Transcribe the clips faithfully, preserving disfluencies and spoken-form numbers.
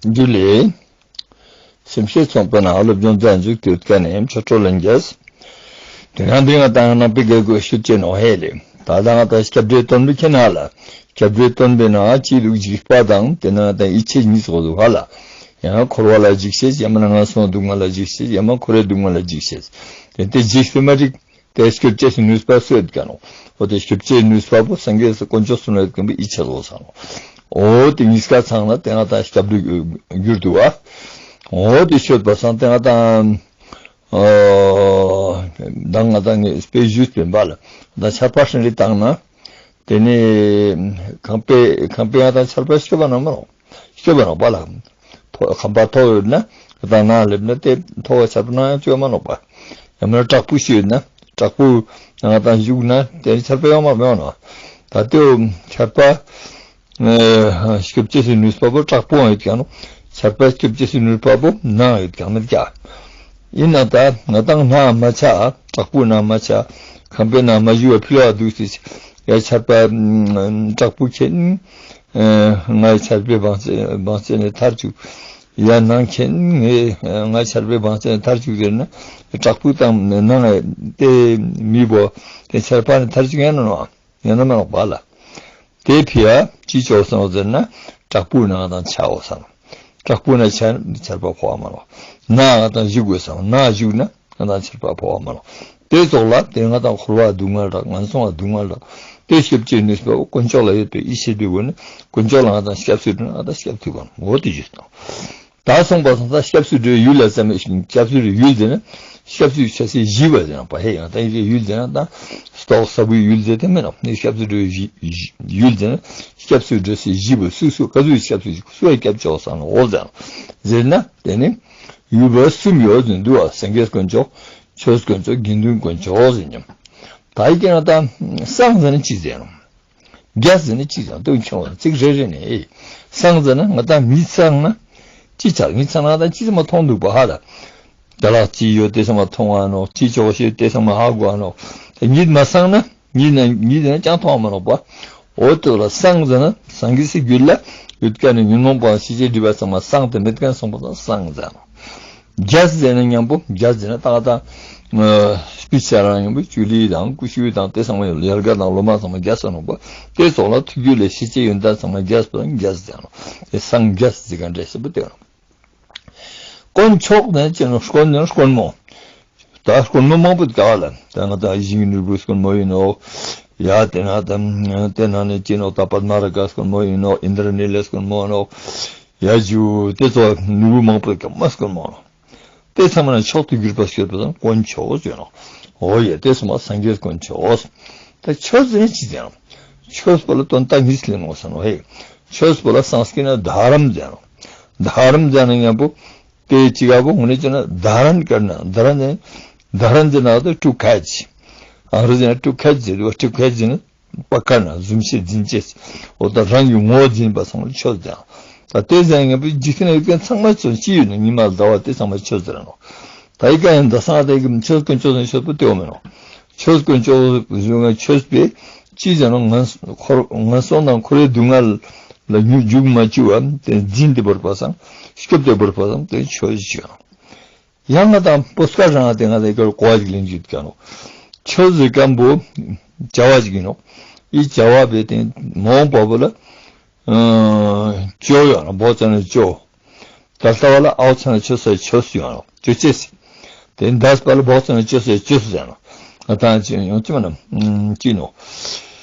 ཇུ་ལེ། སེམས་བསྐྱེད་ཚོགས་པའི་ནང་སློབ་སྦྱོང་མཛད་འཇུག་དུས་ཀ་ནས་ཆོ་འཕྲུལ་ལེན་རྒྱས། དེ་ནང་འདི་ང་ཏང་ནང་པའི་དགེ་བསྐོས་ཤུལ་ཅན་ནོ་ཧེ་ལེ། ད་ལྟ་ང་ཏང་སྐྱབས་འགྲོའི་སྟོན་པའི་ཁྱེད་ན་ལ། སྐྱབས་འགྲོའི་སྟོན་པའི་ནང་ཅི་འདུག་འཇིགས་པ་དང་དེ་ནང་ང་ཏང་ཡིད་ཆེས་གཉིས་སོགས་འདུག་ཧ་ལ། ཡང་འཁོར་བ་ལ་འཇིགས་ཤེས་ཡང་མིན་ན་ངན་སོང་སྡུག་བསྔལ་ལ་འཇིགས་ཤེས་ཡང་མིན་འཁོར་བའི་སྡུག་བསྔལ་ལ་འཇིགས་ཤེས། དེ་དེ་འཇིགས་སེ་མ་འགྲིག་དེ་སྐྱོབ་བྱེད་ཀྱི་ནུས་པ་སུ་ཡོད་ཀྱང་ནོ། འོ་དེ་སྐྱོབ་བྱེད་ཀྱི་ནུས་པ་པོ་སངས་རྒྱས་སི་དཀོན་མཆོག་གསུམ་ལ་ཡོད་ཀྱང་པོ་ཡིད་ཆེས་འོ་ས་ནོ། འོ་དེ་གཉིས་ཀ་ཚང་ན་དེ་ང་ཏང་སྐྱབས་འགྲོ་གྱུར་འདུག་བ། འོ་དེ་ཤོད་པ་སང་དེ་ང་ཏང་ཨ་ད་ང་ཏང་ངས་དཔེ་ཞུས་པིན་པ་ལ་ད་ཆར་པ་ཧྲིལ་ལི་བཏང་ན་དེ་ནས་ཁང་པའི་ཁང་པའི་ང་ཏང་ཆར་པ་སྐྱོབ་པ་ན་མ་རུང་། སྐྱོབ་པ་ནོག་པ་ལ། ཐོ་ཁང་པ་ཐོག་ཡོད་ན་ད་ནང་སླེབས་ན་དེ་ཐོག་ཆར་པ་ནང་ཡང་སྐྱོབ་མ་ནོག་པ། ཡང་མིན་ན་བྲག་ཕུག་ཞིག་ཡོད་ན་བྲག་ཕུག་ནང་ང་ཏང་བཞུགས་ན་དེ་ཆར་པ་ཡོང་མ་མི་ཡོང་ནོག། ད་དེ་ཆར་པ་ཨ་སྐྱོབ་བྱེད་ཀྱི་ནུས་པ་པོ་བྲག་ཕུག་ཡོད་ཀྱང་ནོ། ཆར་པ་སྐྱོབ་བྱེད་ཀྱི་ནུས་པ་པོ་ནང་ཡོད་ཀྱང་མེད་ཀྱང་། ཡིན་ན་ད་ང་ཏང་ནང་མ་ཆ་བྲག་ཕུག་ནང་མ་ཆ་ཁང་པའི་ནང་མ་བཞུགས་པ་ཕི་ལ་བ་འདུག་སེ་ཡ་ཆར་པ་བྲག་ཕུག་ཁྱེད་ཨེ་ང་ཆར་པའི་བང་རྩལ་བང་རྩལ་ནས་ཐར་བཅུག། ཡ་ནང་ཁྱེད་ཨེ་ང་ཆར་པའི་བང་རྩལ་ནས་ཐར་བཅུག་ཟེར་ན་བྲག་ཕུག་དང་ནང་དེ་མི་བོ་དེ་ཆར་པ་ནས་ཐར་བཅུག་ཡ་ནོ་ནོ་ཡ་ན་མ་ནོག་པ་ལ། དེ་ཕི་ཡ་ཅི་ཆོག་སོང་ཟེར་ན་བྲག་ཕུག་ནང་ང་ཏང་ཆ་འོ་ས་ནོ། བྲག་ཕུག་ནང་ཆ་ན་ཆར་པ་ཕོག་པ་མ་ནོག། ནང་ང་ཏང་བཞུགས་དགོས་ས་ནོ། ནང་བཞུགས་ན་ང་ཏང་ཆར་པ་ཕོག་པ་མ་ནོག། དེ་ཙོགས་ལ་དེ་ང་ཏང་འཁོར་བ་སྡུག་བསྔལ་རག་ངན་སོང་བ་སྡུག་བསྔལ་རག་དེ་སྐྱོབ་བྱེད་ནུས་པ་དཀོན་མཆོག་ལ་ཡོད་པའི་ཡིད་ཆེས་དུས་གོ་ནི་དཀོན་མཆོག་ལ་ང་ཏང་སྐྱབས་སུ་འགྲོ་ན་ང་ཏང་སྐྱབས་ཐུབ་པ་ནོ། འོ་དེ་ཞུས་ཏོ། ད་སོང་པ་སང་ད་སྐྱབས་སུ་འགྲོའི་ཡུལ་ལ་ཙམ་ཞིག་སྐྱབས་སུ་འགྲོའི་ཡུལ་ཟེར་ན་སྐྱབས་སུ་ཆ་སའི་གཞི་བ་ཟེར་ན་པ་ཧེ་ཡང་ད་ཡི་གེ་ཡུལ་ཟེར་ན་ད་ལྟོགས་ས་བུའི་ཡུལ་ཟེར་དེ་མེད་ནོ། ནི་སྐྱབས་སུ་འགྲོའི་གཞི་ཡུལ་ཟེར་ན་སྐྱབས་སུ་འགྲོ་སའི་གཞི་བ་སུ་སུ་ག་ཟུག་སྐྱབས་སུ་སུ་བའི་སྐྱབས་བཅོལ་ས་ནོ་འོ་ཟེར་ནོ། ཟེར་ན་དེ་ནི་ཡུལ་བ་གསུམ་ཡོད་ཟེར་འདུག་བ། སངས་རྒྱས་དཀོན་མཆོག་ཆོས་དཀོན་མཆོག་དགེ་འདུན་དཀོན་མཆོག་ཟེར་ཉམ། ད་ཡི་གེ་ན་ད་སངས་ཟེར་ན་ཅི་ཟེར་ནོ། རྒྱས་ཟེར་ན་ཅི་ཟེར་ན་དོན་ཆུང་བ་ཚིག་རེ་རེ་ནས། སངས་ཟེར་ན་ང་ཏང་མི་ཚང་ན་ཅི་ཆགས་མི་ཚང་ན་ད་ཅི་ཙམ་མ་མཐོང་འདུག་པ་ཧ་ལ། ཅ་ལག་ཅི་ཡོད་དེ་ཚང་མ་མཐོང་བ་ནོག། ཅི་ཆོག་ཤེས་དེ་ཚང་མ་ཧ་གོ་བ་ནོག། ད་ཉིད་མ་སངས་ན་ཉིད་ན་ཉིད་ན་ཅང་མཐོང་བ་མ་ནོག་པ། འོ་དོ་ལ་སངས་ཟེར་ན་སངས་རྒྱས་སི་རྒྱུད་ལ་ཡོད་ཀ་ནི་ཉོན་མོངས་པ་ཤེས་བྱའི་སྒྲིབ་པ་ཚང་མ་སངས་ཏེ་མེད་ཀ་ནི་སོང་པ་སང་སངས་ཟེར་ནོ། རྒྱས་ཟེར་ན་མཉམ་པོ་རྒྱས་ཟེར་ན་ཏག་ཏག་སྤུས་ཚད་རང་མཉམ་པོ་ཅུ་ལི་དང་ཀུ་ཤུ་དང་དེ་ཚང་མ་ཡོད་ཡལ་ག་དང་ལོ་མ་ཚང་མ་རྒྱས་ས་ནོག་པ། དེ་ཙོགས་ལ་ཐུགས་རྒྱུད་ལ་ཤེས་བྱའི་ཡོན་ཏན་ཚང་མ་རྒྱས་པ་རྒྱས་ཟེར་ནོ། དེ་སངས་རྒྱས་ཟེར་ག་འདྲ་ཞིག་པོ་དེ་ནོ། དཀོན་མཆོག་ནི་ཅི་ནོ། དཀོན་ནི་དཀོན་མོ། ད་དཀོན་མོ་མང་པོ་ག་ལ་ད་ང་ད་ཡིད་བཞིན་ནོར་བུ་དཀོན་མོ་ཡིན་ནོག། ཡ་དེ་ན་ད་དེ་ན་ནི་ཅི་ནོ་ད་པདྨ་རཱ་ག་དཀོན་མོ་ཡིན་ནོག། ཨིནྡྲ་ནཱི་ལ་དཀོན་མོ་ནོག། ཡ་ཇུ་དེ་ཚོ་ནོར་བུ་མང་པོ་ག་མ་དཀོན་མོ་ནོག། དེ་ཚང་མ་ན་མཆོག་ཏུ་གྱུར་པ་ཞེས་པ་དང་དཀོན་མཆོག་ཟེར་ནོག། འོ་ཡ་དེ་ཚང་མ་སངས་རྒྱས་དཀོན་མཆོག། ད་ཆོས་ཟེར་ན་ཅི་ཟེར་ནོག། ཆོས་པོ་ལ་དོན་དག་གཉིས་ལེན་ནོག་ཟེར་ནོག་ཧེ། ཆོས་པོ་ལ་སཾསྐྲྀཏ་ན་དྷ་རམ་ཟེར་ནོག། དྷ་རམ་ཟེར་ན་མཉམ་པོ་དེ་ཅི་ག་པོ་ངོ་ནས་བྱས་ན་དྷ་རན་ཀར་ན་དྷ་རན་ཟེར་དྷ་རན་ཟེར་ན་ད་ཊུ་ཁེཆ། ཨང་རེ་ཟི་ན་ཊུ་ཁེཆ་ཟེར་བ། ཊུ་ཁེཆ་ཟེར་ན་པ་ཀར་ན་བཟུང་བྱེད་འཛིན་བྱེད། འོ་ད་རང་གི་ངོ་བོ་འཛིན་པ་ཚང་མ་ཆོས་ཟེར་ནོག། ད་དེ་ཟེར་ན་མཉམ་པོ་འཇིག་རྟེན་ན་ཡོད་མཁན་ཚང་མ་ཆོས་ཅི་ཡོད་ན་ཉི་མ་ཟླ་བ་དེ་ཚང་མ་ཆོས་ཟེར་ནོག། ད་ཡི་ག་ཡང་ད་སངས་རྒྱས་ཀྱི་ཆོས་དཀོན་མཆོག་ཟེར་ཆོས་པོ་དེ་འོ་མེ་ནོག། ཆོས་དཀོན་མཆོག་ཟེར་ན་ཆོས་པོ་ཅི་ཟེར་ནོག། ངན་འཁོར་ངན་སོང་དང་འཁོར་བའི་སྡུག་བསྔལ་ལ་འཇུག་མ་བཅུག་པ་དེ་འཛིན་ཏེ་བོར་བ་སང་སྐྱོབ་སྟེ་བོར་བ་སང་དེ་ཆོས་ཅི་ཡོད་ནོག། ཡང་ང་དང་པོ་སྐད་རང་དེ་ང་དང་ཀ་གོ་བ་ཞིག་ལེན་རྒྱུ་ཡོད་ཀ་ནོག། ཆོས་ཟེར་མཁན་པོ་བྱ་བ་ཞིག་ཡིན་ནོག། ཨི་བྱ་བ་བས་དེ་མ་འོངས་པ་པོ་ལ་ཨ་ཅོ་ཡོད་ནོག། བོག་ཙ་ན་ཅོ། ད་ལྟ་བ་ལ་འོག་ཙ་ན་ཅོ་ས་ཅོས་ཡོད་ནོག། ཅོ་ཅེས། དེ་འདས་པ་ལ་བོག་ཙ་ན་ཅོ་ས་ཅོས་ཟེར་ནོག། ང་དང་ཅི་ཡོང་ཅི་མ་ན་ཅི་ནོག།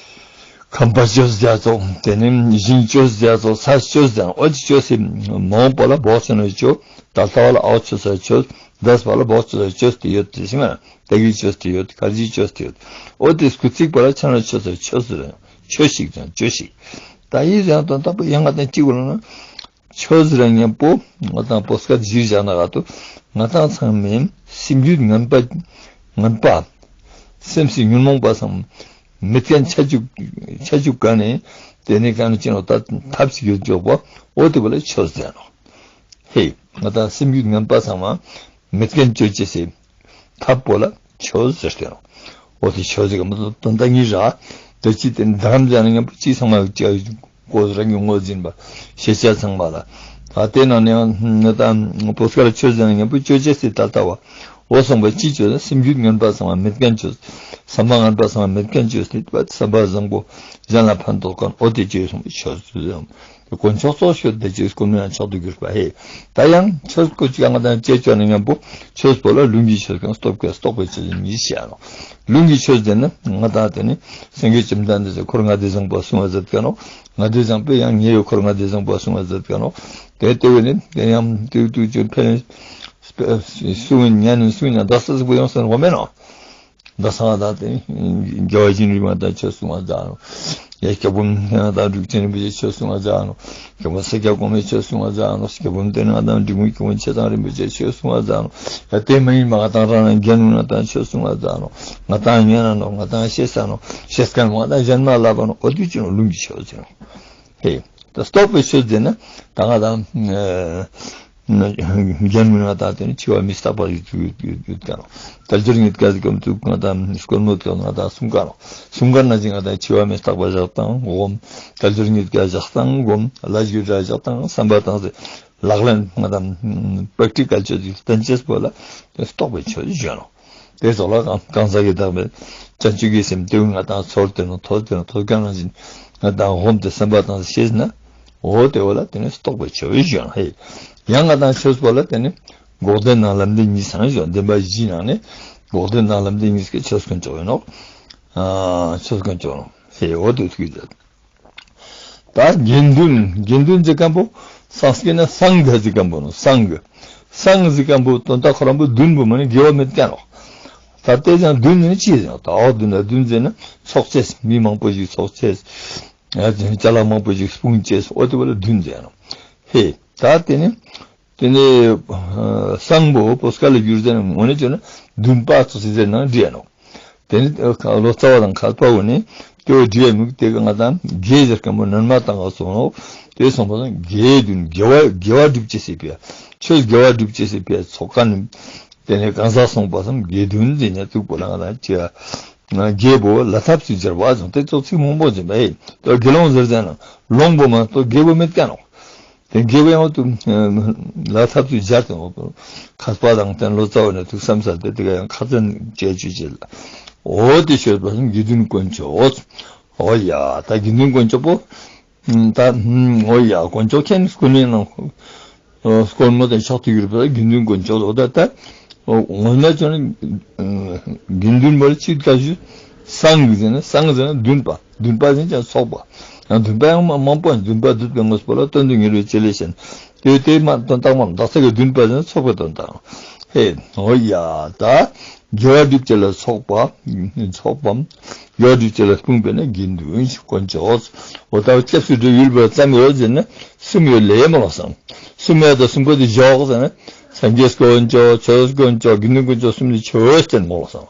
ཁམས་པ་ཅོས་ཟེར་ཙོགས། དེ་ནས་ཞིང་ཅོས་ཟེར་ཙོགས། ས་ཅོས་ཟེར་ནོག། འོ་ཅི་ཅོས་ཟེར་མ་འོངས་པ་ལ་བོག་ཙ་ན་ཅོ། ད་ལྟ་བ་ལ་འོག་ཅོ་ས་ཅོས། འདས་པ་ལ་བོག་ཅོ་ས་ཅོས་ཏེ་ཡོད་དེ་ཞིག་མ་ན་ད་གི་ཅོས་ཏེ་ཡོད། གར་ཇི་ཅོས་ཏེ་ཡོད། འོ་དེ་སྐུལ་ཚིག་པ་ལ་ཆ་ན་ཅོ་ས་ཅོས་ཟེར་ནོག། ཆོས་ཤིག་ཅང་ཅོ་ཤིག། ད་ཡིན་ཟེར་ན་དོན་དག་པོ་ཡང་ང་དང་ཅི་གོ་ལ་ན། ཆོས་ཟེར་ར་མཉམ་པོ་ང་དང་པོ་སྐད་གཞིར་བཞག་ན་ག་ཏོ་ང་དང་ཚང་མའི་སེམས་རྒྱུད་ངན་པ་ངན་པ་སེམས་སི་ཉོན་མོངས་པ་སང་མེད་མཁན་ཆ་བཅུག་ཆ་བཅུག་ག་ནས་དེ་ནས་ག་ནས་ཅི་ནོག་ད་ཐབས་ཤིག་ཡོད་འཇོག་པ་འོ་དེ་བོ་ལ་ཆོས་ཟེར་ནོག། ཧེ་ང་དང་སེམས་རྒྱུད་ངན་པ་ཚང་མ་མེད་མཁན་ཅོ་ཅེས་སི་ཐབས་པོ་ལ་ཆོས་ཟེར་ཏེ་ནོག། འོ་དེ་ཆོས་ཟེར་ག་མ་དོན་དག་གཉིས་ར་དེ་ཅི་དེ་དྷ་རམ་ཟེར་ན་མཉམ་པོ་ཅི་ཚང་མ་ཅི་ ཀོས་རང་གི་ངོས་འཛིན་པ། ཤེས་བྱ་ཚང་མ་ལ། ད་དེ་ནང་ནས་ཡང་ད་བོད་སྐད་ཆོས་ཟེར་ན་མཉམ་པོ་ཆོས་ཅེས་སི་ད་ལྟ་བ། འོ་གསུངས་པ་ཅི་ཆོས་ཟེར་ན་སེམས་རྒྱུད་ངན་པ་ཚང་མ་མེད་མཁན་ཆོས། བསམ་པ་ངན་པ་ཚང་མ་མེད་མཁན་ཆོས་ནི་བསམ་པ་བཟང་པོ་གཞན་ལ་ཕན་ཐོགས་མཁན་འོ་དེ་ཆོས་གསུངས་པའི་ཆོས་ཟེར། དཀོན་མཆོག་གཙོ་ཤོས་དེ་ཆོས་དཀོན་མཆོག་མཆོག་ཏུ་གྱུར་པ་ཧེ། ད་ཡང་ཆོས་སྐོར་ཅིག་ང་དང་ཅེས་ཆོས་ནི་མཉམ་པོ་ཆོས་པོ་ལ་ལུང་གི་ཆོས་ཀྱང་རྟོགས་པའི་རྟོགས་པའི་ཆོས་ཉིད་བཤད་ནོག། ལུང་གི་ཆོས་དེ་ནི་ང་དང་དེ་ནི་སངས་རྒྱས་བཅོམ་ལྡན་འདས་སི་འཁོར་ལྔ་སྡེ་བཟང་པོ་གསུང་བ་མཛད་མཁན་ནོག། ལྔ་སྡེ་བཟང་པོས་ཡང་ཉེ་བའི་འཁོར་ལྔ་སྡེ་བཟང་པོ་གསུང་བ་མཛད་མཁན་ནོག། དེ་ལྟ་བུ་ནི་དེ་ཡང་དུས་དུས་ཀྱི་ཕན་སུ་ཉན་ནི་སུ་ཉན་ད་ས་སི་པོ་ཡོང་སེ་ནོག་མེ་ནོག། ད་ས་ང་དང་དེ་རྒྱལ་བ་ཡིད་བཞིན་ནོར་བུ་ང་དང་ཆོས་གསུང་བ་མཛད་ནོག། ཡ་སྐྱབས་མགོན་ང་དང་འབྲུག་ཆེན་རིན་པོ་ཆེ་ཆོས་གསུང་བ་མཛད་ནོག། སྐྱབས་མགོན་ཤཱཀྱ་གོ་མི་ཆོས་གསུང་བ་མཛད་ནོག། སྐྱབས་མགོན་དེ་ནི་ང་དང་འབྲི་གུང་སྐྱབས་མགོན་ཆེ་ཚང་རིན་པོ་ཆེ་ཆོས་གསུང་བ་མཛད་ནོག། ཡ་དེ་མ་ཡིན་པ་ང་དང་རང་རང་རྒྱལ་བ་ང་དང་ཆོས་གསུང་བ་མཛད་ནོག། ང་དང་ཉན་ན་ནོག། ང་དང་ཤེས་ས་ནོག། ཤེས་མཁན་ང་དང་གཞན་མ་ལབ་པ་ནོག། འོ་དུས་ཅི་ནོག་ལུང་གི་ཆོས་ཟེར་ནོག། ཧེ། ད་རྟོགས་པའི་ཆོས་ཟེར་ན་ད་ང་དང་རྒྱལ་བ་ང་དང་དེ་ནི་འཆི་བ་མི་རྟག་པ་ཡོད་ཡོད་ཡོད་ཀྱང་། དལ་འབྱོར་རྙེད་དཀའ་ཟེར་མཁན་པོ་ང་དང་སྐོར་མོ་དེ་ང་དང་གསུང་མཁན་ནོག། གསུང་མཁན་ན་ཅིག་ང་དང་འཆི་བ་མི་རྟག་པ་བཞག་དང་སྒོམ། དལ་འབྱོར་རྙེད་དཀའ་བཞག་དང་སྒོམ། ལས་རྒྱུ་འབྲས་བཞག་དང་བསམ་པ་དང་ཟེར། ལག་ལེན་ང་དང་པྲེག་ཊི་ཀལ་ཆོས་ཀྱི་བསྟན་བཅོས་པོ་ལ་དེ་རྟོགས་པའི་ཆོས་ཞུ་ནོག། དེ་ཚོགས་ལ་གང་གང་ཟག་གི་བདག་མེད་བྱང་ཆུབ་ཀྱི་སེམས་དེ་ང་དང་ཚོར་ཏེ་ནོག། ཐོས་ཏེ་ནོག། ཐོས་མཁན་ན་ཅིག་ང་དང་སྒོམ་སྟེ་བསམ་པ་དང་ཤེས་ན། འོ་དེ་བོ་ལ་དེ་ནི་རྟོགས་པའི་ཆོས་ཞུ་ནོག། ཧེ། ཡང་ང་དང་ཆོས་པོ་ལ་དེ་ནི་འགོག་བདེན་དང་ལམ་བདེན་གཉིས་སམ་ཞུ་ནོག། བདེན་པ་བཞིའི་ནང་ནས་འགོག་བདེན་དང་ལམ་བདེན་གཉིས་ཀྱི་ཆོས་དཀོན་མཆོག་ཡིན་ནོག། ཨ་ཆོས་དཀོན་མཆོག་ནོག། ཧེ་འོ་དེ་ཐུག་ཡོད། ད་དགེ་འདུན། དགེ་འདུན་ཟེར་མཁན་པོ་སངས་རྒྱས་ན་སངྒ་ཟེར་མཁན་པོ་ནོག། སངྒ། སངྒ་ཟེར་མཁན་པོ་དོན་དག་ཁོ་རང་པོ་འདུན་པོ་མ་ནི་དགེ་བ་མེད་མཁན་ནོག། ད་དེ་ཙང་འདུན་ནི་ཅི་ཟེར་ནོག། ད་འོ་འདུན་ན་འདུན་ཟེར་ན་ཚོགས་ཅེས། མི་མང་པོ་ཞིག་ཚོགས་ཅེས། ཡང་ཅ་ལག་མང་པོ་ཞིག་སྤུངས་ཅེས། འོ་དེ་བོ་ལ་འདུན་ཟེར་ནོག། ཧེ། ད་དེ་ནི་དེ་ནི་སངས་པོ་བོད་སྐད་ལ་བསྒྱུར་ཟེར་ན་འོ་ནི་ཅོ་ན་འདུན་པ་ཚོགས་ཅེས་ཟེར་ན་འགྲིག་ནོག། དེ་ནི་ལོ་ཙཱ་བ་དང་མཁས་པ་བོ་ནི་དེ་བོ་འགྲིག་མི་དེ་ག་ང་དང་དགེ་ཟེར་མཁན་པོ་ནན་མ་བཏང་ག་སོང་ནོག། དེ་སོང་པ་དང་དགེ་འདུན་དགེ་བ་དགེ་བ་སྒྲུབ་ཅེས་སི་ཕི་ཡ། ཆོས་དགེ་བ་སྒྲུབ་ཅེས་སི་ཕི་ཡ་ཚོགས་མཁན་དེ་ནི་གང་ཟག་སོང་པ་སང་དགེ་འདུན་ཟེར་ན་ཐུག་པོ་ལ་ང་དང་ཅི་ཡ། དགེ་བོ་ལ་ཐབས་སུ་སྦྱར་བ་ཟེར་དེ་ཚོགས་ཚིག་མང་པོ་ཟེར་བས། དགེ་སློང་ཟེར་ཟེར་ན་སློང་པོ་མ་གཏོགས་དགེ་བོ་མེད་མཁན་ནོག། དེ་དགེ་བའི་དབང་དུ་ལ་ཐབས་སུ་སྦྱར་ཏེ་འོ་མཁས་པ་དང་དེ་ལོ་ཙཱ་བ་ནི་ཐུགས་བསམ་ས་དེ་དེ་ག་ཡང་ཁ་ཚན་བཅད་བཅུག་ཅེས་ལ། འོ་དེ་ཤོད་པ་སང་དགེ་འདུན་དཀོན་མཆོག། འོ་ཡ་ད་དགེ་འདུན་དཀོན་མཆོག་པོ། ད་འོ་ཡ་དཀོན་མཆོག་མཁྱེན་དཀོན་མཆོག་ནང་སྐོར་མོ་དེ་ཕྱག་ཏུ་གྱུར་པ་དགེ་འདུན་དཀོན་མཆོག་འོ་ད་ད། འོ་ངོ་མ་ཅོ་ན་དགེ་འདུན་པར་ཅི་བཀའ་ཞུ། སངས་ཟེར་ན་སངས་ཟེར་ན་འདུན་པ། འདུན་པ་ཟེར་ན་ཅང་ཚོགས་པ། ཡང་འདུན་པ་ཡང་མ་མང་པོ་འདུན་པ་འདུན་པའི་དངོས་པོ་ལ་དོན་དུ་གཉེར་བའི་བྱེད་ལས་ཞེན། དེ་དེ་མ་དོན་དག་མ་བདག་ས་གི་འདུན་པ་ཟེར་ན་ཚོགས་པའི་དོན་དག། ཧེ་འོ་ཡ་ད། དགེ་བ་སྒྲུབ་བྱེད་ལ་ཚོགས་པ། ཚོགས་པའམ། དགེ་བ་སྒྲུབ་བྱེད་ལ་སྤུངས་པས་ན་དགེ་འདུན་དཀོན་མཆོག། འོ་ད་སྐྱབས་སུ་འགྲོ་ཡུལ་པ་ཙམ་ཡོད་ཟེར་ན་གསུམ་ཡོད་ལེ་མོ་ལོག་སང་། གསུམ་ཡོད་ད་གསུམ་པོ་དེ་འཇོག་ཟེར་ན། སངས་རྒྱས་དཀོན་མཆོག་ཆོས་དཀོན་མཆོག་དགེ་འདུན་དཀོན་མཆོག་གསུམ་དེ་ཆོས་ཅན་མོ་ལོག་སང་།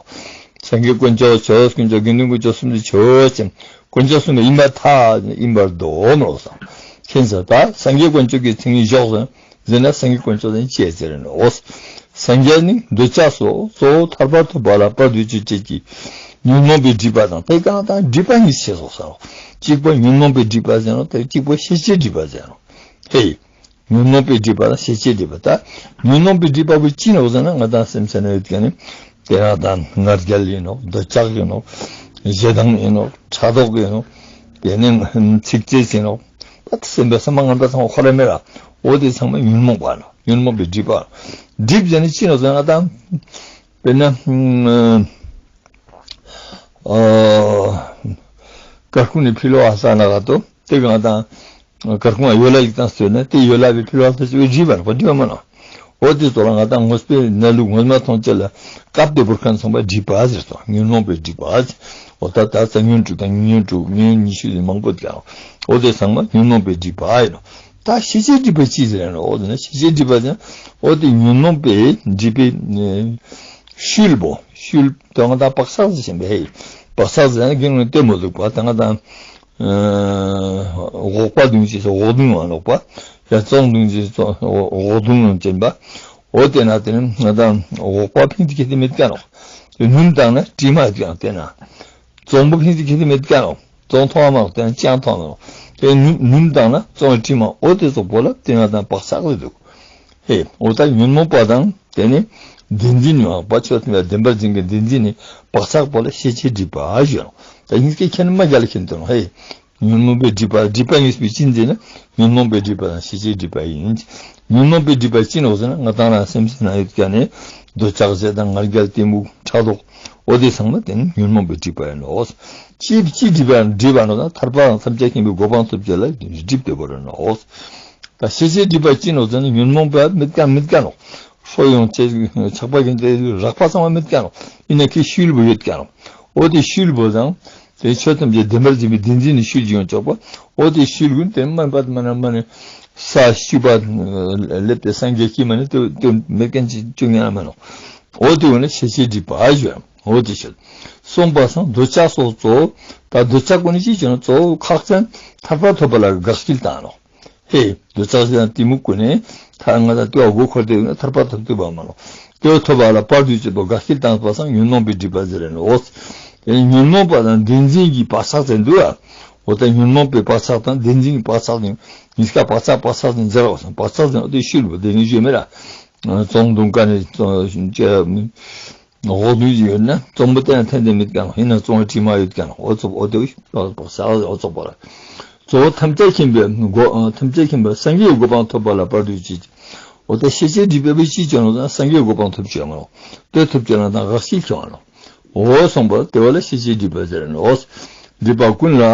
སངས་རྒྱས་དཀོན་མཆོག་ཆོས་དཀོན་མཆོག་དགེ་འདུན་དཀོན་མཆོག་གསུམ་དེ་ཆོས་ཅན། དཀོན་མཆོག་གསུམ་དེ་ཡིན་པར་ཐལ་ཡིན་པར་འདོད་མོ་ལོག་སང་། མཁྱེན་ས་ད་སངས་རྒྱས་དཀོན་མཆོག་གི་མཚན་ཉིད་འཇོག་ཟེར་ན། ཟེར་ན་སངས་རྒྱས་དཀོན་མཆོག་དེ་ཅི་ཟེར་ནོག། སངས་རྒྱས་ནི་འདོད་ཆགས་སོགས་གཙོ་བོ་ཐར་པར་ཐུག་པ་ལ་དཔལ་དུས་ཀྱི་སྤྱོད་ཀྱི་ཉོན་མོངས་པའི་སྒྲིབ་པ་དང་དེ་གང་དང་སྒྲིབ་པ་གཉིས་ཕྱེ་སོགས་སོ། གཅིག་པོ་ཉོན་མོངས་པའི་སྒྲིབ་པ་ཟེར་ནོག། དེ་གཅིག་པོ་ཤེས་བྱའི་སྒྲིབ་པ་ཟེར་ནོག། ཧེ། ཉོན་མོངས་པའི་སྒྲིབ་པ་དང་ཤེས་བྱའི་སྒྲིབ་པ་ད། ཉོན་མོངས་པའི་སྒྲིབ་པ་བོ་ཅི་ནོག་ཟེར་ན་ང་དང་སེམས་ཟེར་ན་ཡོད་མཁན་ནི། དེ་རང་དང་ང་རྒྱལ་ཡིན་ནོག། འདོད་ཆགས་ཡིན་ནོག། ཞེ་སྡང་ཡིན་ནོག། ཕྲག་དོག་ཡིན་ནོག། དེ་ནི་ཚིག་རྩེས་ཡིན་ནོག། ད་སེམས་པའི་བསམ་པ་ངན་པ་ཚང་མ་ཁོ་རང་མེད་ར། འོ་དེ་ཚང་མ་ཉོན་མོངས་པ་ནོག། ཉོན་མོངས་པའི་སྒྲིབ་པ། སྒྲིབ་ཟེར་ན་ཅི་ནོག་ཟེར་ན་ད། དཔེར་ན། ཨ། སྐར་ཁུང་ནི་ཕི་ལོག་ས་ན་ག་ཏོ། དེ་གང་དང་། སྐར་ཁུང་ཡོ་ལ་ཞིག་དང་ཟེར་ན་དེ་ཡོ་ལ་བའི་ཕི་ལོག་ས་ཅིག་སྒྲིབ་པ་ནོག་པ་སྒྲིབ་པ་མ་ནོག། འོ་དེ་ཚོགས་ལ་ང་དང་དངོས་པོའི་གནས་ལུགས་ངོ་མ་མཐོང་ཅེས་ལ་སྐབས་དེ་བོར་མཁན་ཚང་མ་སྒྲིབ་པ་ཟེར་སོ། ཉོན་མོངས་པའི་སྒྲིབ་པ་ཟེར། འོ་ད་ད་ས་ཉོན་དྲུག་དང་ཉོན་དྲུག་ཉོན་ཉི་ཤུ་ཟེར་མང་པོ་འདུག། འོ་དེ་ཚང་མ་ཉོན་མོངས་པའི་སྒྲིབ་པ་ཡིན་ནོག། ད་ཤེས་བྱའི་སྒྲིབ་པ་ཅི་ཟེར་ནོག། འོ་དེ་ན་ཤེས་བྱའི་སྒྲིབ་པ་ཟེར་ན་འོ་དེ་ཉོན་མོངས་པའི་སྒྲིབ་པའི་ཤུལ་བོ་ཤུལ་དང་ད་བག་ཆགས་ཟེར་ཞེན་པའི་ཧེ། བག་ཆགས་ཟེར་ན་རྒན་ངོས་ལྟད་མོ་ཟུག་པ་ད་ང་དང་འོག་པ་བདུན་ཅེས་སོ་འོག་གདོང་ཡང་ལོག་པ། ཡང་བཙོན་བདུན་ཅེས་སོ་འོག་གདོང་ཡང་ཅན་པ། འོ་དེ་ན་དེ་ནི་ང་དང་འོག་པ་ཕིང་ཏི་ཁེ་ཏི་མེད་ཀ་ནོག། དེ་ནུམ་དང་ན་དྲི་མ་ཡོད་ཀ་ནོག། དེ་ན་བཙོན་པོ་ཕིང་ཏི་ཁེ་ཏི་མེད་ཀ་ནོག། བཙོན་ཐོང་མ་ནོག། དེ་ན་ཅང་ཐོང་མ་ནོག། དེ་ནུམ་ནུམ་བཏང་ན་བཙོན་དྲི་མ་འོ་དེ་ཙོགས་པོ་ལ་དེ་ན་དང་བག་ཆགས་ལ་འདུག་ཧེ། འོ་ད་ཉོན་མོངས་པ་དང་དེ་ནི་བདེན་འཛིན་ཡོང་བ་ཆོས་དང་བདེན་པར་འཛིན་གྱི་བདེན་འཛིན་ནི་བག་ཆགས་པོ་ལ་ཤེས་བྱའི་སྒྲིབ་པ་ཞུ་ནོག་ད་ཡིན་སྐད་ཁྱེད་ནི་མ་རྒྱལ་ལ་ཁྱེད་དོ་ནོག་ཧེ། ཉོན་མོངས་པའི་སྒྲིབ་པ། སྒྲིབ་པ་གཉིས་པོའི་སྤྱི་འཛིན་ནི་ཉོན་མོངས་པའི་སྒྲིབ་པ་དང་ཤེས་བྱའི་སྒྲིབ་པ་ཡིན། ཉོན་མོངས་པའི་སྒྲིབ་པ་ཅི་ནོག་ཟེར་ན་ང་དང་རང་སེམས་སི་ནང་ཡོད་ཀྱག་ནི་འདོད་ཆགས་ཞེ་སྡང་ང་རྒྱལ་གཏི་མུག་ཕྲག་དོག་འོ་དེ་ཚང་མ་དེ་ནི་ཉོན་མོངས་པའི་སྒྲིབ་པ་ཡིན་ནོག་ཅི་ཅི་སྒྲིབ་པ་སྒྲིབ་པ་ནོག་ད་ཐར་པ་དང་ཐམས་ཅད་མཁྱེན་པའི་གོ་འཕང་ཐོབ་ཅེས་ལ་སྒྲིབ་བདེ་བོ་རེ་ནོག་ད་ཤེས་བྱའི་སྒྲིབ་པ་ཅི་ནོག་ཟེར་ན་ཉོན་མོངས་པ་མེད་ཀྱག་མེད་ཀྱག་ནོག་ཧྲོ་ཡོང་ཅེས་ཆགས་པ་གི་རགས་པ་ཚང་མ་མེད་ཀྱག་ནོག་ཡིན་ན་ཁྱེད་ཤུལ་བོ་ཡོད་ཀྱག་ནོག་འོ་དེ་ཤུལ་བོ་དང་དེ་ཆོས་ཐམས་ཅད་བདེན་པར་འཛིན་པའི་བདེན་འཛིན་ནི་ཤུལ་ཅིག་ཡོང་ཆོག་པ། འོ་དེ་ཤུལ་ཀུན་དེ་མ་པད་མ་ན་མ་ནི་ས་བཅུ་པ་སླེབས་ཏེ་སངས་རྒྱས་ཀྱི་མ་ནི་དེ་དེ་མེད་མཁན་ཅིག་བཅུག་ཉན་མ་ནོག་འོ་དེ་འོ་ནི་ཤེས་བྱའི་སྒྲིབ་པ་ཞུ། འོ་དེ་ཤེས། སོང་པ་སང་འདོད་ཆགས་སོགས་གཙོ་བོ། ད་འདོད་ཆགས་ཀུན་ནི་ཅི་བྱུང་ན་གཙོ་བོ་ཁག་ཅན་ཐར་པ་ཐོབ་པ་ལ་དགག་སྐྱིལ་བཏང་ནོག་ཧེ། འདོད་ཆགས་ཞེ་སྡང་གཏི་མུག་ཀུན་ནི་ད་ང་ད་ལྟོས་མགོ་འཁོར་ཏེ་ཡོད་ན་ཐར་པ་ཐོབ་ཐུབ་པ་མ་ནོག་དེ་ཐོབ་པ་ལ་བར་དུ་གཅོད་པ་དགག་སྐྱིལ་བཏང་པ་སང་ཉོན་མོངས་པའི་སྒྲིབ་པ་ཟེར་རེ་ནོག་དེ་ཉོན་མོངས་པ་དང་བདེན་འཛིན་གྱི་བག་ཆགས་ཟེར་འདུག་ཨ། འོ་ད་ཉོན་མོངས་པའི་བག་ཆགས་དང་བདེན་འཛིན་གྱི་བག་ཆགས་ནི་གཉིས་ཀ་བག་ཆགས་བག་ཆགས་ཟེར་ཟེར་བ་སང་བག་ཆགས་ཟེར་འོ་དེ་ཤུལ་བོ་དེ་ནི་ཞུས་མེད་ར། བཙོན་དུང་ཀ་ནི་བཙོན་ཅེས། འོ་དུ་ཡོད་ན་གཙོ་བོ་དེ་ཡང་འཐེན་ཏེ་མེད་ཀྱང་ཡིན་ན་གཙོ་བོ་དྲི་མ་ཡོད་ཀྱང་འོ་ཙོགས་འོ་དེ་བོ་ཞིག་བག་ཆགས་འོ་ཙོགས་པ་ལ། གཙོ་བོ་ཐམས་ཅད་མཁྱེན་པའི་གོ་ཐམས་ཅད་མཁྱེན་པ་སངས་རྒྱས་གོ་འཕང་ཐོབ་པ་ལ་བར་དུ་གཅོད། འོ་ད་ཤེས་བྱའི་སྒྲིབ་པའི་ཅི་བྱུང་ན་སངས་རྒྱས་གོ་འཕང་ཐོབ་ཅེས་མ་ནོག་དེ་ཐོབ་ཅེས་ན་དང་དགག་སྐྱིལ་ཁྱོང་ནོག་འོ་སོང་པ་དེ་བ་ལ་ཤེས་བྱའི་སྒྲིབ་པ་ཟེར་ནོག་སྒྲིབ་པ་ཀུན་ལ་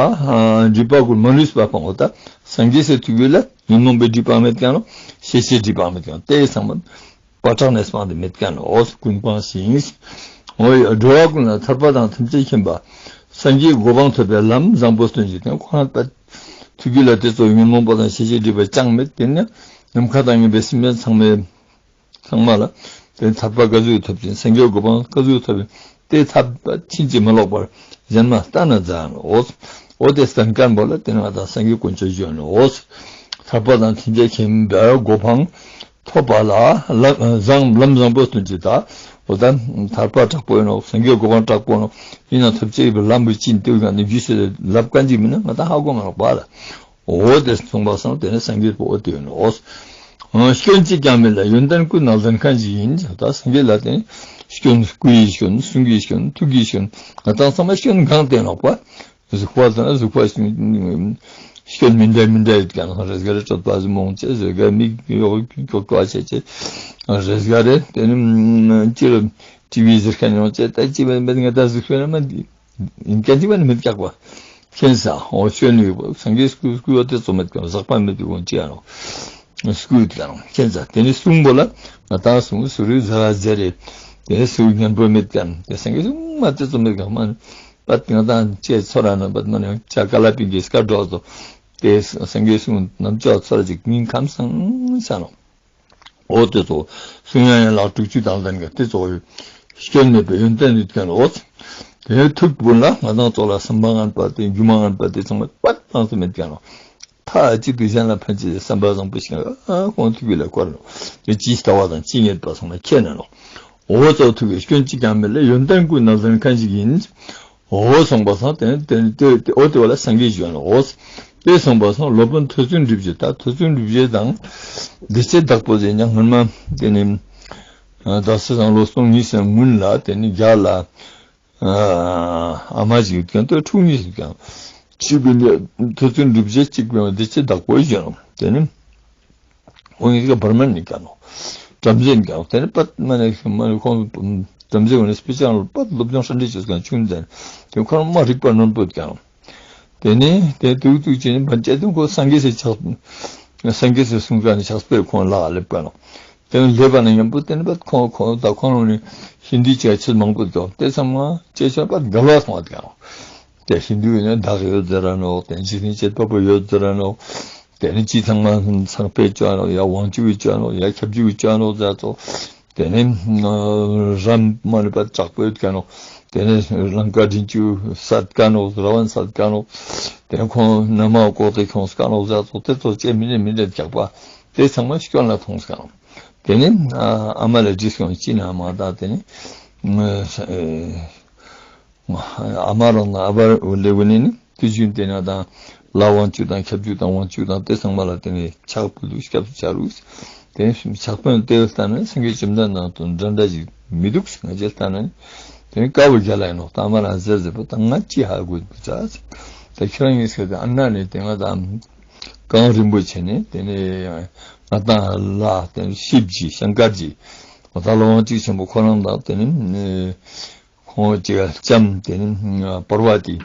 སྒྲིབ་པ་ཀུན་མ་ལུས་པ་སྤང་འོ་ད་སངས་རྒྱས་སི་ཐུགས་རྒྱུད་ལ་ཉོན་མོངས་པའི་སྒྲིབ་པ་མེད་ཀྱང་ནོག་ཤེས་བྱའི་སྒྲིབ་པ་མེད་ཀྱང་དེ་ཚང་མ། པ་ཏྲག་ནས་སྤངས་ཏེ་མེད་ཀྱང་འོ་ཀུན་སྤངས་ཤིང་། འོ་ཡ་འགྲོ་བ་ཀུན་ལ་ཐར་པ་དང་ཐམས་ཅད་མཁྱེན་པ། སངས་རྒྱས་གོ་འཕང་ཐོབ་པའི་ལམ་བཟང་པོ་སྟོན་ཅིག་དང་ཁོང་ལ་ཐུགས་རྒྱུད་ལ་དེ་ཚོ་ཉོན་མོངས་པ་དང་ཤེས་བྱའི་སྒྲིབ་པ་ཅང་མེད་དེ་ནི་ནམ་མཁའ་དང་མཉམ་པའི་སེམས་ཅན་ཚང་མའི་ཚང་མ་ལ་དེ་ཐར་པ་ག་ཟུག་ཐོབ་ཅིང་སངས་རྒྱས་གོ་འཕང་ག་ཟུག་ཐོབ་ཅིང་དེ་ཐབས་ཕྱིན་ཅི་མ་ལོག་པར་གཞན་མ་ལྟ་ན་མཛའ་ནོག་འོ་དེ་སྟན་མཁན་པོ་ལ་དེ་ནི་ང་དང་སངས་རྒྱས་དཀོན་མཆོག་ཞུ་ནོག་ཐར་པ་དང་ཐམས་ཅད་མཁྱེན་པའི་གོ་འཕང་ཐོབ་པ་ལ་ལམ་བཟང་ལམ་བཟང་པོ་སྟོན་ཅིག་ད། འོ་ད་ཐར་པ་དྲག་པོ་ཡིན་ནོག་སངས་རྒྱས་གོ་འཕང་དྲག་པོ་ནོག་ཡིན་ན་ཐོབ་ཅེས་པའི་ལམ་བུ་ཅི་ཡིན་དེ་བས་ཀྱང་ནི་རྒྱུས་སུ་ལབ་མཁན་ཅིག་མིན་ན་ང་དང་ཧ་གོ་མ་ནོག་པ་ལ། འོ་དེ་གསུངས་པ་སང་དེ་ནི་སངས་རྒྱས་པོ་འོ་དེ་ཡིན་ནོག་སྐྱོན་གཅིག་ཀྱང་མེད་ལ་ཡོན་ཏན་ཀུན་ནང་ལྡན་མཁན་ཞིག་ཡིན། ད་སངས་རྒྱས་ལ་དེ་ནི་སྐྱོན་སྐུ་ཡི་སྐྱོན་གསུང་གི་སྐྱོན་ཐུགས་ཀྱི་སྐྱོན་ང་དང་ཚང་མ་སྐྱོན་གང་དེ་ནོག་པ། གཟུགས་པོ་དང་གཟུགས་པོ་སྐྱོན་མི་འདྲ་མི་འདྲ་ཡོད་ཀྱང་རེས་འགའ་རེ་གྲོད་པ་རྨོངས་ཅེས་རེས་འགའ་མིག་ཡོག་ཀྱོག་ཀྱོག་བྱེད་ཅེས་རེས་འགའ་རེ་དེ་ནི་ཅི་རུ་ཊི་ཝི་ཟེར་མཁན་ཡོང་ཅེས་ད་ཅི་བས་མེད་ང་ད་གཟུགས་པོ་ན་མ་ཡིན་མཁན་ཅི་བས་མི་རྒྱག་པ་མཁྱེན་ས་འོ་སྐྱོན་ཡོད་པ་སངས་རྒྱས་སྐུ་སྐུ་ཡོད་དེ་ཚོ་མེད་ཀྱང་ཟག་པ་མེད་པའི་དབང་ཅི་ཡང་སྐུ་ཡོད་ཀྱང་མཁྱེན་ས་དེ་ནི་གསུང་པོ་ལ་ང་ད་གསུང་སུ་རུ་ཟ་ར་ཟེར་རེ་དེ་ནི་སུ་ཉན་པོ་མེད་ཀྱང་དེ་སངས་རྒྱས་གསུང་མ་དེ་ཚོ་མེད་ཀྱང་མ་ནི། པད་ང་དང་ཅེས་ཚོར་ར་ན་པད་མ་ནེ་ཅ་ཀ་ལ་པིང་གི་སྐད་སྒྲོག་ཏོ། དེ་སངས་རྒྱས་གསུང་རྣམ་ཅོག་ཚོར་ཅིག་སྙིང་ཁམས་སངས་ས་ནོག་འོ་དེ་ཚོ་གསུང་ཡང་ཡང་ལག་དྲུག་ཅུ་དང་ལྡན་ག་དེ་ཚོ་སྐྱོན་མེད་པའི་ཡོན་ཏན་ཡོད་ཀྱང་འོ། དེ་ཐུགས་ཀུན་ལ་ང་དང་ཚོ་ལ་བསམ་པ་ངན་པ་དེ་སྒྱུ་མ་ངན་པ་དེ་ཚང་མ་པད་སྤངས་ཏེ་མེད་ཀྱང་ནོག་ཐ་ཅིག་ཏུ་གཞན་ལ་ཕན་ཆེད་བསམ་པ་བཟང་པོ་ཞིག་ཨ་ཁོང་ཐུགས་ཀྱི་ལ་བཀོད་ནོག་དེ་ཅི་ལྟ་བ་དང་ཅི་ཉེས་པ་ཚང་མ་མཁྱེན་ནས་ནོག་འོ་ཙོགས་ཐུགས་ཀྱི་སྐྱོན་གཅིག་ཀྱང་མེད་ལ་ཡོན་ཏན་ཀུན་ནང་ལྡན་མཁན་ཞིག་ཡིན། འོ་སོང་པ་སང་དེ་དེ་དེ་འོ་དེ་བ་ལ་སངས་རྒྱས་བྱོན་ནོག་འོ་དེ་སོང་པ་སང་སློབ་དཔོན་ཐོས་བརྩོན་སྒྲུབ་བྱེད་ད་ཐོས་བརྩོན་སྒྲུབ་བྱེད་དང་བདེ་སྤྱད་བདག་པོ་ཟེར་ཉ་སྔོན་མ་དེ་ནི་ད་སི་སང་ལོ་སྟོང་གཉིས་སང་སྔོན་ལ་དེ་ནི་རྒྱ་ལ། ཨ་མ་ཞིག་ཡོད་ཀྱང་ཏོ་ཕྲུག་གཉིས་ཡོད་ཀྱང་གཅིག་གི་ནི་ཐོས་བརྩོན་སྒྲུབ་བྱེད་གཅིག་པའི་བདེ་སྤྱད་བདག་པོ་ཡིན་ནོག་དེ་ནི་ཁོང་གཉིས་ཀ་བར་མ་ནི་ཀ་ནོག་བྲམ་ཟེ་ཡིན་ཀྱང་དེ་ནི་པད་མ་ནི་མ་ནི་ཁོང་བྲམ་ཟེ་ཡིན་ནི་སྤེ་ཆ་ལ་པད་སློབ་སྦྱོང་ཧྲ་འདྲི་བྱེད་ཀྱང་ཆུང་ཙན་དེ་ཁོ་རང་མ་རིག་པ་རྣོན་པོ་ཡོད་ཀྱང་ནོག་དེ་ནི་དེ་དུག་དུག་ཅེས་ནི་བན་ཅེ་དུ་ཁོ་སངས་རྒྱས་སི་ཕྱག་སངས་རྒྱས་སི་གསུང་ཀ་ནི་ཕྱག་དཔེ་ཁོང་ལ་ལེབ་ཀ་ནོག་དེ་ནི་ལེབ་པ་ན་མཉམ་པོ་དེ་ནི་པད་ཁོང་ཁོང་ད་ཁོང་ལོ་ནི་ཧིན་དུའི་ཆོས་མང་པོ་འདུག་དེ་ཚང་མ་ཅེས་ཆོས་པད་འགལ་བ་སོང་བ་ཀ་ནོག་དེ་ཧིན་དུའི་ནི་བདག་ཡོད་ཟེར་ར་ནོག་དེ་འཇིག་རྟེན་བྱེད་པ་པོ་ཡོད་ཟེར་ར་ནོག་དེ་ནི་ཅི་ཚང་མ་ཚངས་པའི་ཆོས་ནོག་ཡ་དབང་ཕྱུག་གི་ཆོས་ནོག་ཡ་ཁྱབ་འཇུག་གི་ཆོས་ནོག་ཟེར་ཙོགས། དེ་ནི་རམ་མ་ནི་པད་དྲག་པོ་ཡོད་ཀ་ནོག་དེ་ནི་ལང་ཀ་མགྲིན་བཅུ་སད་ཀ་ནོག་ར་བན་སད་ཀ་ནོག་དེ་ནི་ཁོང་ན་མ་ཀོ་ཏེ་ཁྱོངས་ཀ་ནོག་ཟེར་ཙོགས་དེ་ཙོགས་ཅེས་མི་ནི་མི་འདྲ་རྒྱག་པ་དེ་ཚང་མ་སྐྱོན་ལ་མཐོང་ཀ་ནོག་དེ་ནི་ཨ་མ་ལ་དྲིས་སོང་ཅི་ན་མ་ད་དེ་ནི། ཨ་མ་རང་དང་ཨ་བ་འོ་ལེ་འོ་ནི་ནི་དུས་རྒྱུན་དེ་ན་དང་ ལྷ་དབང་ཕྱུག་དང་ཁྱབ་འཇུག་དང་དབང་ཕྱུག་དང་དེ་ཚང་མ་ལ་དེ་ནི་ཕྱག་ཕུལ་དུག་སྐྱབས་སུ་ཆ་རུག་དེ་ནི་ཕྱག་དཔེ་དེ་ལྟ་ན་སངས་རྒྱས་བཅོམ་ལྡན་འདས་དང་འདྲ་འདྲ་ཞིག་མི་དུག་ང་ཅི་ལྟ་ན་དེ་ནི་དཀའ་བོ་རྒྱལ་ལ་ཡིན་ནོག་ད་མ་རང་ཟེར་ཟེར་པོ་ད་ང་ཅི་ཧ་གོ་བུ་ཙ་ད་ཁྱེད་རང་གཉིས་ཀ་དེ་ཨ་ན་ནི་དེ་ང་དང་གངས་རིན་པོ་ཆེ་ནི་དེ་ནི་ང་དང་ལ་དེ་ནི་ཤིབ་ཇི་ཤང་ཀར་ཇི་ད་ལོ་དབང་ཕྱུག་ཆེན་པོ་ཁོ་རང་དང་དེ་ནི་ཁོང་ཅིག་ལྕམ་དེ་ནི་པར་བ་ཏི་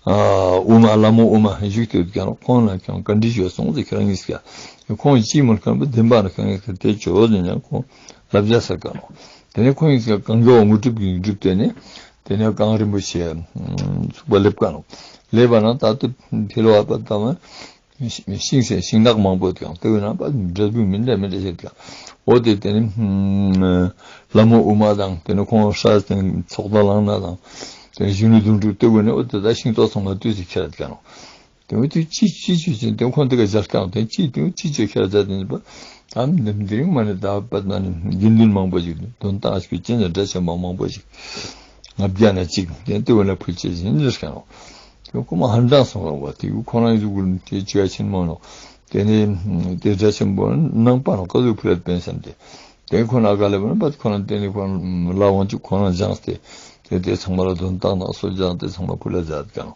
ཨ་ཨུ་མ་ལྷ་མོ་ཨུ་མ་བཞུགས་ཏེ་ཡོད་ཀྱང་ཁོང་ལ་ཀྱང་བཀའ་འདྲི་ཞུས་སོང་ཟེར་ཁྱེད་རང་གཉིས་ཀ་ཁོང་ཅི་མོལ་ཁན་པོ་བདེན་པ་ན་ཁྱེད་རང་གཉིས་ཀ་དེ་ཅོ་ཟེར་ན་ཁོང་ལབ་རྒྱག་ས་ཀ་ནོག་དེ་ནི་ཁོང་གཉིས་ཀ་གང་གི་འོ་དངོས་གྲུབ་ཀྱི་གྲུབ་སྟེ་ནི་དེ་ནི་གངས་རིན་པོ་ཆེ་ཚུགས་པ་ལེབ་ཀ་ནོག་ལེབ་པ་ན་ད་དུ་ཕི་ལོ་བ་པ་ད་མ་ཤིང་སེ་ཤིང་ནགས་མང་པོ་ཡོད་ཀྱང་དེ་བས་ན་པ་འབྲས་བུ་མི་འདྲ་མི་འདྲ་ཞིག་ཀྱང་འོ་དེ་དེ་ནི་ལྷ་མོ་ཨུ་མ་དང་དེ་ནི་ཁོང་སྲས་དེ་ཚོགས་བདག་ལང་ན་དང་དེ་ནི་གཞོན་ནུ་དོན་གྲུབ་དེ་བས་ནི་འོ་དེ་ད་ཤིང་ཏོག་ཚང་མ་དུས་སུ་ཁྱེར་ཀྱང་ནོག་དེ་འོ་དེ་ཅི་ཅི་ཅི་ཅི་དེ་ཁོང་དེ་ག་ཞལ་ཀྱང་དེ་ཅི་དེ་ཅི་ཅི་ཁྱེར་ད་དེ་ནི་པ་ད་འདི་རིང་མ་ནི་ད་པ་ན་ནི་དགེ་འདུན་མང་པོ་ཞིག་དོན་དག་ཞིག་ཅི་ནི་འདྲ་ཆེན་པོ་མང་པོ་ཞིག་ལྔ་བརྒྱ་ན་གཅིག་དེ་ལྟེ་བ་ལ་ཕུལ་ཆེད་ཟིན་ཟེར་ཁན་ནོག་དེ་ཁོ་མ་ཧན་ཏང་སོང་བ་དེ་ཁོ་རང་ཡུ་གུར་དེ་ཅི་ཡ་ཆེན་མོ་ནོག་དེ་ནས་དེ་འདྲ་ཆེན་པོ་ནང་པ་ནོག་ཀ་ཟུག་ཕུལ་ལ་པན་སམ་དེ་དེ་ཁོ་ན་ག་ལེ་བ་ན་པ་ཁོ་རང་དེ་ནས་ཁོ་རང་ལ་དབང་ཕྱུག་ཁོ་རང་སྦྱངས་ཏེ་དེ་དེ་ཚང་མ་ལ་དོན་དག་ནང་སོ་སྦྱངས་ཏེ་ཚང་མ་ཕུལ་ལ་མཛད་ཀྱང་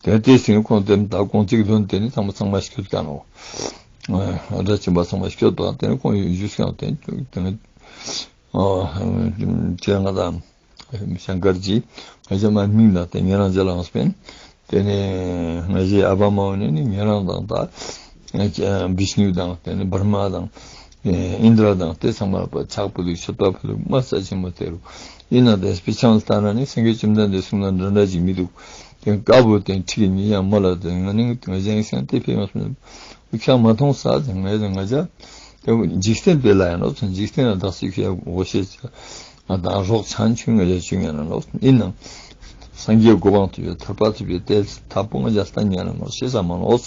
དེ་དེ་སིན་ཁོང་དེ་ད་ཁོང་གཅིག་དོན་དེ་ནི་ཚང་མ་ཚང་མ་སྐྱོད་ཀྱང་ནོག་སྒྲ་ཆེན་པོ་ཚང་མ་སྐྱོད་པ་དེ་ནི་ཁོང་ཡུ་ཞུས་ཀྱང་དེ་དེ་ནི་ཨ་ཅེ་ང་དང་ཤང་ཀར་གྱི་ང་ཞའི་མ་མིང་དང་དེ་ཉེ་རང་ཅི་ལ་ངས་པན། དེ་ནས་ང་ཞའི་ཨ་བ་མ་འོ་ནི་ཉེ་རང་དང་ད་བིཤ་ནུ་དང་དེ་ནས་བར་མ་དང་ཨིན་དྲ་དང་དེ་ཚང་མ་ལ་ཕྱག་ཕུལ་ལུགས་མཆོད་པ་ཕུལ་ལུགས་མ་རྩ་ཆེན་མོ་དེ་རུ་ཡིན་ན་དེ་སྤེ་ཆང་ལྟ་ན་ནི་སངས་རྒྱས་བཅོམ་ལྡན་འདས་གསུང་ན་འདྲ་འདྲ་ཅིག་མི་འདུག་དེ་དཀའ་བོ་དེ་ཁྲིད་ཉེ་ཡང་མོ་ལ་དེ་ང་ནི་ང་ཞའི་སེམས་དེ་ཕེ་མ་སོང་། ཁྱང་མ་མཐོང་ས་དེ་ང་ཡ་ང་ཅག་དེ་འཇིག་རྟེན་པའི་ལ་ཡང་ནོག་འཇིག་རྟེན་ལ་བདག་སྲིད་ཁྱེར་འོ་ཤེས་ང་དང་རོགས་ཆང་ཆུང་ང་ཡ་ཆུང་ང་ན་ནོག་ཡིན་ནང་སངས་རྒྱས་གོ་འཕང་ཐོབ་པའི་ཐར་པ་ཐོབ་པའི་དེ་ཐབས་པོ་ང་ཅག་ལྟ་ཉན་ན་ནོག་ཤེས་ས་མ་ནོག་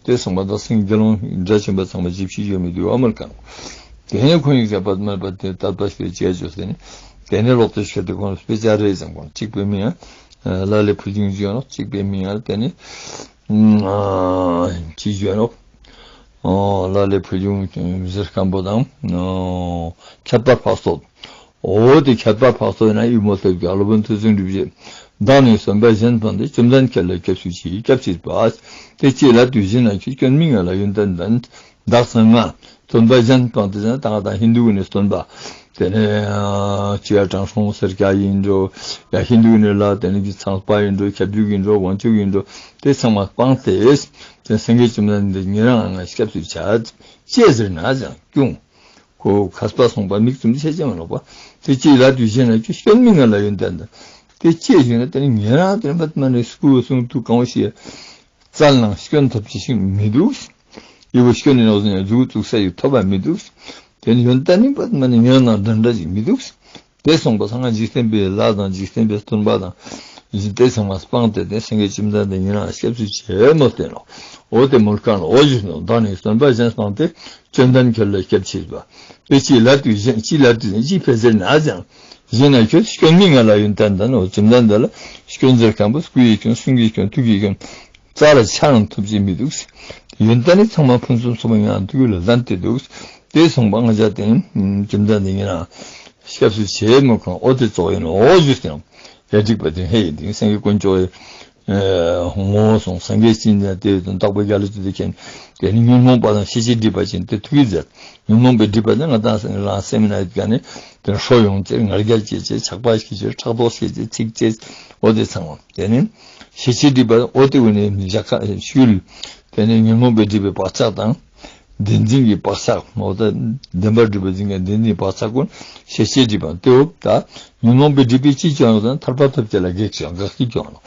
དེ་སོང་པ་ད་སེང་དགེ་སློང་འདྲ་ཆེན་པོ་ཚང་མ་ཇི་ཕྱི་ཡོད་མི་འདུག་ཨ་མལ་ཀང་། དེ་ནས་ཁོང་ཡིག་ཟེར་པ་མ་པ་དེ་དད་པ་ཞིག་བྱས་བྱོས་ཟེར་ནས་དེ་ནས་ལོག་སྟེ་ཤོད་དེ་ཁོང་སྤེ་ཆ་རེ་ཟེར་ཁོང་གཅིག་པའི་མིང་ལ་ལས་ཕུལ་བྱུང་ཡོད་ནོག་གཅིག་པའི་མིང་ལ་དེ་ནས། ཅི་ཞུ་ནོག་ལ་ལས་ཕུལ་བྱུང་ཟེར་ཁན་པོ་དང་ཁྱད་པར་འཕགས་བསྟོད། འོ་དེ་ཁྱད་པར་འཕགས་བསྟོད་ན་ཡུ་མོ་སླེབས་ཀྱང་སློབ་དཔོན་ཐུགས་བརྩེ་འགྲུབ་རྗེས་བདག་ནི་སྟོན་པ་གཞན་སྤངས་ཏེ། བཅོམ་ལྡན་ཁྱེད་ལ་སྐྱབས་སུ་མཆི་སྐྱབས་མཆི་བ། དེ་ཅི་ལབ་དུས་གཞན་ན་ཁྱོད་སྐྱོན་མི་ངེས་ལ་ཡོན་ཏན་ལྡན། བདག་ཚང་ང་སྟོན་པ་གཞན་སྤངས་ཏེ་ཟེར་ན་ད་ང་དང་ཧིན་དུ་གི་ནི་སྟོན་པ། དེ་ནས་ཅི་ཡ་དྲང་སྲོང་སེར་སྐྱ་ཡིན་འགྲོ། ཡ་ཧིན་དུ་གི་ནི་ལ་དེ་ནས་ཀྱི་ཚངས་པ་ཡིན་འགྲོ། ཁྱབ་འཇུག་ཡིན་འགྲོ། དབང་ཕྱུག་ཡིན་འགྲོ། དེ་ཚང་མ་སྤངས་ཏེ། དེ་སངས་རྒྱས་བཅོམ་ལྡན་འདས་ཉེ་རང་ང་སྐྱབས་སུ་ཆ། ཅི་ཟེར་ན་ཟེར་ན་ཀྱུང་། ཁོ་མཁས་པ་སོང་པ་མིག་བཙུམ་ཆེ་ཆེ་མ་ལོག་པ། དེ་ཅི་ལབ་དུས་གཞན་ན་ཁྱོད་སྐྱོན་མི་ངེས་ལ་ཡོན་ཏན་ལྡན། དེ་ཅི་ཞུ་ན་དེ་ནི་ཉེ་རང་དེ་ནི་མ་ནི་སྐུ་གསུང་ཐུགས་གང་བོ་ཞིག་རྩལ་ནང་སྐྱོན་ཐོབ་ཅི་ཞིག་མི་འདུག་ཡི་བོ་སྐྱོན་ནི་ནོག་ཟེར་ན་མཛུ་གུ་བཙུགས་ས་ཡི་ཐོབ་པ་མི་འདུག་དེ་ནི་ཡོན་ཏན་ནི་པ་མ་ནི་ཉོན་ན་འདྲ་འདྲ་ཞིག་མི་འདུག་དེ་སོང་པ་སང་ང་འཇིག་རྟེན་པའི་ལྷ་དང་འཇིག་རྟེན་པའི་སྟོན་པ་དང་། དེ་ཚང་མ་སྤངས་ཏེ་དེ་སངས་རྒྱས་བཅོམ་ལྡན་འདས་ཉེ་རང་སྐྱབས་སུ་མཆི་མོལ་ཏེ་ནོག་འོ་དེ་མོལ་ཁན་ནོག་འོ་ཞུས་ནོག་བདག་ནི་སྟོན་པ་གཞན་སྤངས་ཏེ། བཅོམ་ལྡན་ཁྱེད་ལ་སྐྱབས་མཆི་བ། དེ་ཅི་ལབ་དུས་གཞན་ཅི་ལབ་དུས་གཞན་ཅི་ཕེ་ཟེར་ན་ཟེར་ན། གཞན་ན་ཁྱོད་སྐྱོན་མི་ངེས་ལ་ཡོན་ཏན་ལྡན། འོ་བཅོམ་ལྡན་འདས་ལ་སྐྱོན་ཟེར་ཁན་པོ་སྐུ་ཡི་སྐྱོན་གསུང་གི་སྐྱོན་ཐུགས་ཀྱི་སྐྱོན། རྩ་ལ་ཆ་རང་ཐུབ་ཅིག་མི་འདུག་ཡོན་ཏན་ནི་ཚང་མ་ཕུན་སུམ་ཚོགས་པ་ཡང་ཐུགས་ལ་ལྡན་ཏེ་འདུག་དེ་སོང་པ་ང་ཅག་དེ་ནི་བཅོམ་ལྡན་འདས་ཉེ་རང་སྐྱབས་སུ་མཆི་མོལ་ཁན་འོ་དེ་ཙོགས་ཡིན་ནོག་འོ་ཞུས་ཏེ་ཡ་འགྲིག་པ་དེ་ཧེ་ཡིན་དེ་སངས་རྒྱས་དཀོན་མཆོག་ངོ་བོ་སོང་སངས་རྒྱས་ཅི་ཡིན་དེ་དོན་དག་པོ་རྒྱ་ལ་ཅི་དེ་མཁྱེན། དེ་ནི་ཉོན་མོངས་པ་དང་ཤེས་བྱའི་སྒྲིབ་པ་ཅན་དེ་ཐུགས་ཀྱི་མཛད། ཉོན་མོངས་པའི་སྒྲིབ་པ་དེ་ང་དང་རང་སེམས་ན་ཡོད་ཀ་ནི་དེ་ཧྲོ་ཡོང་ཅེས་ང་རྒྱལ་སྐྱེ་ཅེས་ཆགས་པ་སྐྱེ་ཅེས་ཕྲག་དོག་སྐྱེ་ཅེས་ཚིག་ཅེས་འོ་དེ་ཚང་མ། དེ་ནི་ཤེས་བྱའི་སྒྲིབ་པ་འོ་དེ་བོ་ནི་བཞག་ཁ་ཤུལ། དེ་ནི་ཉོན་མོངས་པའི་སྒྲིབ་པའི་བག་ཆགས་དང་། བདེན་འཛིན་གྱི་བག་ཆགས་འོ་ད་བདེན་པར་གྲུབ་པའི་འཛིན་མཁན་བདེན་འཛིན་བག་ཆགས་ཀུན་ཤེས་བྱའི་སྒྲིབ་པ་དེ་འོ་ད། ཉོན་མོངས་པའི་སྒྲིབ་པས་ཅི་བྱུང་ནོག་ཟེར་ན་ཐར་པ་ཐོབ་ཅེས་ལ་གེགས་བྱུང་དགག་བྱ་བྱུང་ནོག་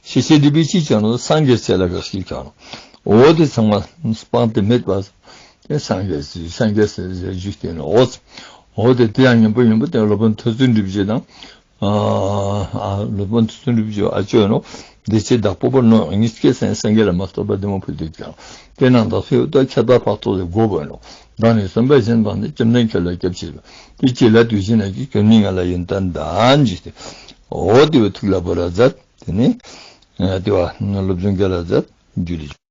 ཤེས་བྱའི་སྒྲིབ་པས་ཅི་བྱུང་ནོག་ཟེར་ན་སངས་རྒྱས་ཅེས་ལ་དགག་བྱ་བྱུང་ནོག་འོ་དེ་ཚང་མ་སྤངས་ཏེ་མེད་པ། དེ་སངས་རྒྱས་སངས་རྒྱས་ཟེར་ཞུས་ཏེ་ནོག་འོ་དེ་དེ་ཡང་སྙན་པོ་སྙན་པོ་དེ་སློབ་དཔོན་ཐོས་བརྩོན་འགྲུས་བརྒྱུད་དང་། ཨ་སློབ་དཔོན་ཐོས་བརྩོན་འགྲུས་བརྒྱུད་ཨ་ཅོ་ཡིན་ནོག་བདེ་སྐྱིད་བདག་པོ་པོ་ནོག་གཉིས་ཀས་སངས་རྒྱས་ལ་མ་ལྟོས་པ་བདེ་མོ་ཕུལ་དུ་བཀྱག་དེ་ནང་དག་ས་ཡོད་དོ་ཁྱད་པར་འཕགས་ཚོགས་ལས་དགོས་པོ་ཡིན་ནོག་བདག་ནི་སྟོན་པ་གཞན་སྤངས་ཏེ། བཅོམ་ལྡན་ཁྱེད་ལ་སྐྱབས་མཆི་བ། དེ་ཅི་ལབ་དུས་གཞན་ན་ཁྱོད་སྐྱོན་མི་ངེས་ལ་ཡོན་ཏན་ལྡན་ཞུས་ཏེ། འོ་དེ་བོ་ཐུགས་ལ་བོར་ར་མཛད། དེ་ནི་དེ་བོ་སློབ་སྦྱོང་རྒྱལ་ལ་མཛད། འཇུ་ལེ།